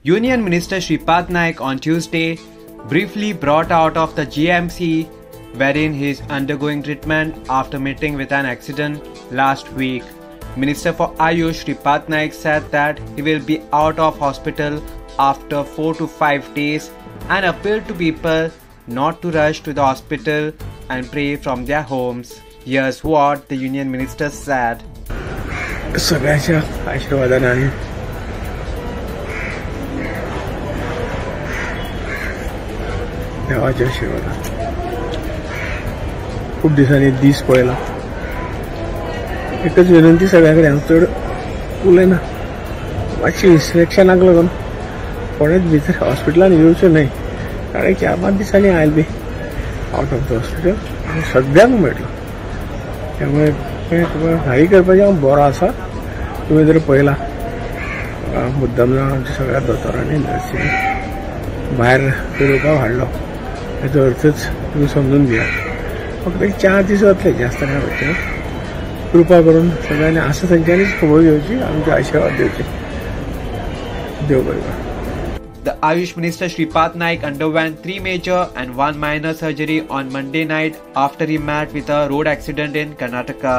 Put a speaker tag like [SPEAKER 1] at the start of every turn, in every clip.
[SPEAKER 1] Union Minister Shripad Naik on Tuesday briefly brought out of the GMC wherein he is undergoing treatment after meeting with an accident last week. Minister for Ayush Shripad Naik said that he will be out of hospital after 4 to 5 days and appealed to people not to rush to the hospital and pray from their homes. Here's what the Union Minister said.
[SPEAKER 2] सगळ्यांच्या आशीर्वादाने आणि देवाच्या आशीर्वादाने खूप दिसांनी दीस पळयला. एकच विनंती सगळ्या कडेन, हांव चड उलयना, मातशी इन्स्पेक्शनाक लागून कोणेच भितर हॉस्पिटलान येवचें न्हय, कारण 4-5 दिसांनी I be out of the hospital आनी सगळ्यांक मेळटलो. त्यामुळे तुमकां घाई करपाचें हांव बरो आसा. तुमी जर पळयला मुद्दम जावन आमच्या सगळ्या दोतोरांनी नर्सींनी भायर फिरोवपाक हाडलो, हेचो अर्थच तुमी समजून घेयात. फक्त एक 4 दीस वतले, जास्त काय वचचे ना. कृपा करून सगळ्यांनी आसा तेंच्यांनीच खबर घेवची, आमचे आशीर्वाद दिवचे. देव बरें करूं.
[SPEAKER 1] The Ayush Minister Shripad Naik underwent 3 major and 1 minor surgery on Monday night after he met with a road accident in Karnataka.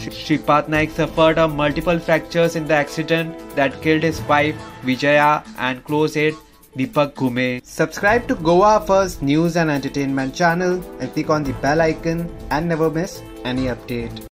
[SPEAKER 1] Shripad Naik suffered a multiple fractures in the accident that killed his wife Vijaya and close aide Deepak Ghume. Subscribe to Goa First News and Entertainment channel and click on the bell icon and never miss any update.